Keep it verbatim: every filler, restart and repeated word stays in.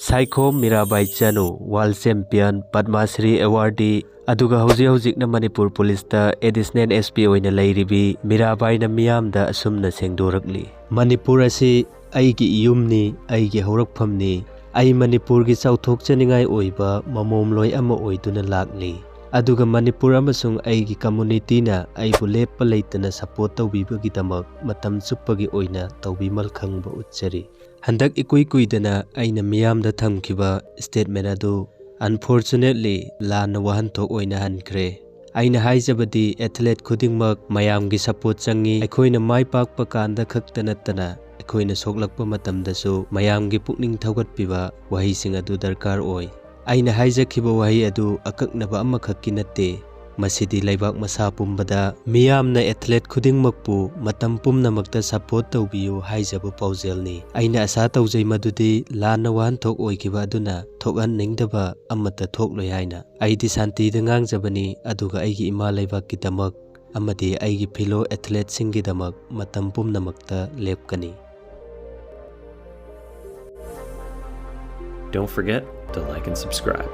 Saikhom Mirabai Chanu, World Champion, Padma Shri Awardee, ꯑꯗꯨꯒ ꯍꯧꯖꯤꯛ ꯍꯧꯖꯤꯛꯅ ꯃꯅꯤꯄꯨꯔ ꯄꯨꯂꯤꯁꯇ Additional S P ꯑꯣꯏꯅ ꯂꯩꯔꯤꯕꯤ ꯃꯤꯔꯥꯕꯥꯏꯅ ꯃꯤꯌꯥꯝꯗ ꯑꯁꯨꯝꯅ ꯁꯦꯡꯗꯣꯔꯛꯂꯤ: "ꯃꯅꯤꯄꯨꯔ ꯑꯁꯤ ꯑꯩꯒꯤ ꯏꯌꯨꯝꯅꯤ, ꯑꯩꯒꯤ ꯍꯧꯔꯛꯐꯝꯅꯤ꯫ ꯑꯩ ꯃꯅꯤꯄꯨꯔꯒꯤ ꯆꯥꯎꯊꯣꯛꯆꯅꯤꯡꯉꯥꯏ ꯑꯣꯏꯕ ꯃꯃꯣꯝꯂꯣꯏ ꯑꯃ ꯑꯣꯏꯗꯨꯅ ꯂꯥꯛꯂꯤ꯫ ꯑꯗꯨꯒ ꯃꯅꯤꯄꯨꯔ ꯑꯃꯁꯨꯡ ꯑꯩꯒꯤ ꯀꯝꯃꯨꯅꯤꯇꯤꯅ ꯑꯩꯕꯨ ꯂꯦꯞꯄ ꯂꯩꯇꯅ ꯁꯄꯣꯔꯠ ꯇꯧꯕꯤꯕꯒꯤꯗꯃꯛ ꯃꯇꯝ ꯆꯨꯞꯄꯒꯤ ꯑꯣꯏꯅ ꯇꯧꯕꯤꯃꯜ ꯈꯪꯕ ꯎꯠꯆꯔꯤ꯫" ꯍꯟꯗꯛ ꯏꯀꯨꯏ ꯀꯨꯏꯗꯅ ꯑꯩꯅ ꯃꯤꯌꯥꯝꯗ ꯊꯝꯈꯤꯕ ꯁ꯭ꯇꯦꯠꯃꯦꯟ ꯑꯗꯨ ꯑꯟꯐꯣꯔꯆꯨꯅꯦꯠꯂꯤ ꯂꯥꯟꯅ ꯋꯥꯍꯟꯊꯣꯛ ꯑꯣꯏꯅ ꯍꯟꯈ꯭ꯔꯦ꯫ ꯑꯩꯅ ꯍꯥꯏꯖꯕꯗꯤ ꯑꯦꯊꯂꯦꯠ ꯈꯨꯗꯤꯡꯃꯛ ꯃꯌꯥꯝꯒꯤ ꯁꯄꯣꯔꯠ ꯆꯪꯉꯤ꯫ ꯑꯩꯈꯣꯏꯅ ꯃꯥꯏ ꯄꯥꯛꯄ ꯀꯥꯟꯗ ꯈꯛꯇ ꯅꯠꯇꯅ ꯑꯩꯈꯣꯏꯅ ꯁꯣꯛꯂꯛꯄ ꯃꯇꯝꯗꯁꯨ ꯃꯌꯥꯝꯒꯤ ꯄꯨꯛꯅꯤꯡ ꯊꯧꯒꯠꯄꯤꯕ ꯋꯥꯍꯩꯁꯤꯡ ꯑꯗꯨ ꯗꯔꯀꯥꯔ ꯑꯣꯏ꯫ ꯑꯩꯅ ꯍꯥꯏꯖꯈꯤꯕ ꯋꯥꯍꯩ ꯑꯗꯨ ꯑꯀꯛꯅꯕ ꯑꯃꯈꯛꯀꯤ ꯅꯠꯇꯦ꯫ ꯃꯁꯤꯗꯤ ꯂꯩꯕꯥꯛ ꯃꯁꯥ ꯄꯨꯝꯕꯗ ꯃꯤꯌꯥꯝꯅ ꯑꯦꯊꯂꯦꯠ ꯈꯨꯗꯤꯡꯃꯛꯄꯨ ꯃꯇꯝ ꯄꯨꯝꯅꯃꯛꯇ ꯁꯄꯣꯔꯠ ꯇꯧꯕꯤꯌꯨ ꯍꯥꯏꯖꯕ ꯄꯥꯎꯖꯦꯜꯅꯤ꯫ ꯑꯩꯅ ꯑꯁꯥ ꯇꯧꯖꯩ ꯃꯗꯨꯗꯤ ꯂꯥꯟꯅ ꯋꯥꯍꯟꯊꯣꯛ ꯑꯣꯏꯈꯤꯕ ꯑꯗꯨꯅ ꯊꯣꯛꯍꯟꯅꯤꯡꯗꯕ ꯑꯃꯠꯇ ꯊꯣꯛꯂꯣꯏ ꯍꯥꯏꯅ꯫ ꯑꯩꯗꯤ ꯁꯥꯟꯇꯤꯗ ꯉꯥꯡꯖꯕꯅꯤ, ꯑꯗꯨꯒ ꯑꯩꯒꯤ ꯏꯃꯥ ꯂꯩꯕꯥꯛꯀꯤꯗꯃꯛ ꯑꯃꯗꯤ ꯑꯩꯒꯤ ꯐꯤꯂꯣ ꯑꯦꯊꯂꯦꯠꯁꯤꯡꯒꯤꯗꯃꯛ ꯃꯇꯝ ꯄꯨꯝꯅꯃꯛꯇ ꯂꯦꯞꯀꯅꯤ꯫ Don't forget to like and subscribe.